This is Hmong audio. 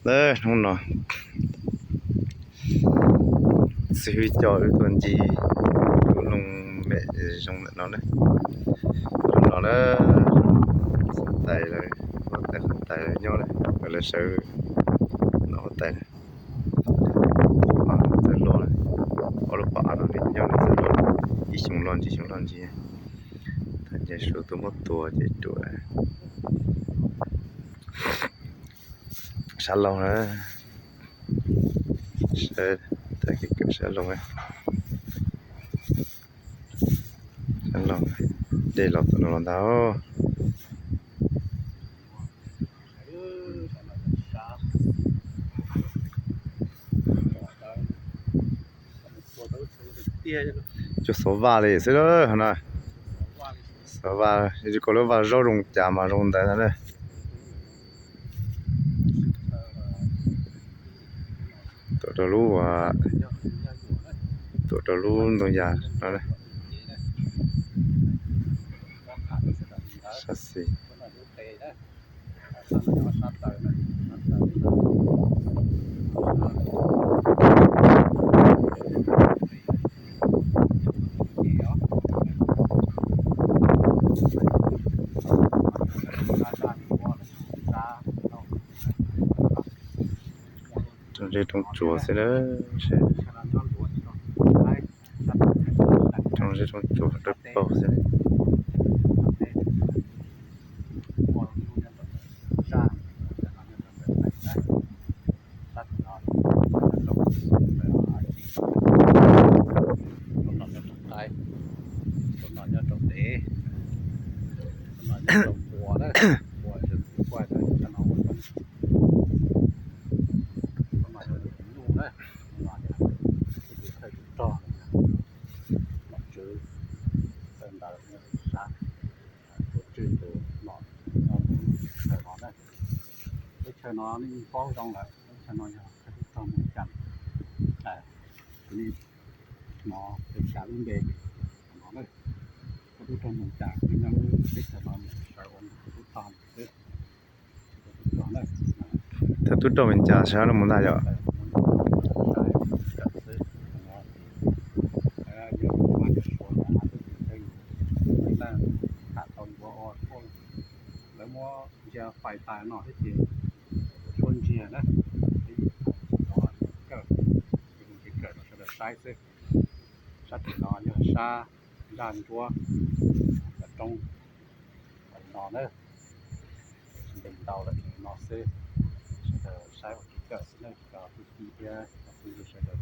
Hnub no xib hwb coj wb tuaj ncig tus looj mem zoo ntawm no na. Tus no na, tais lawv, tais lawv nyob na, lawv sawv no huab tais. Txawj hlo, ob lub pas av no nws nyob nws txawj hlo, ib xyoo loj ntsis xyoo loj ntsis. Thaum nce su tuaj muab tua ces ruam. Sab laug na, sab, tag kis kawm sab laug, sab laug, dej los txog no los ntag. Cua xov vaj li xwb na. Xov vaj, yog koj lub vaj zaub zoo cas mas zoo ntawd na. Tuam rau lub, tuam rau lub ntoo yas no. Sab xis. Rooj zeb rooj tsuas xwb na. Rooj zeb rooj tsuas dawb paug xwb. Tus no nyob rau tes, tus no nyob rau puas na, puas, tus no yog nyuj na, tus no yog thawj tub rog, nom tswv thawj ntawd sab, tus tswv tus nom thawj no na. Teb chaws no nej yeej paub zoo lawm, teb chaws no yog thawj tub rog Moos Cas. Tus nej hnov pes xya lub npe no na, thawj tub rog Moos Cas nyob lub teb chaws no sawv ua thawj tub rog xwb. Thawj tub rog Moos Cas sawv lub mus ntag yom. Lawv muab ntsia fais tas no thiab ces tshuab ntsiag na, kawm, kawm rau sawv daws saib xwb. Sab tim no yog sab nraj ntsuab roob no na. Tsis ntev ntau lawm no xwb, sawv daws saib ua kev kawm xwb na, cov kwv tij thiab cov phooj ywg sawv daws.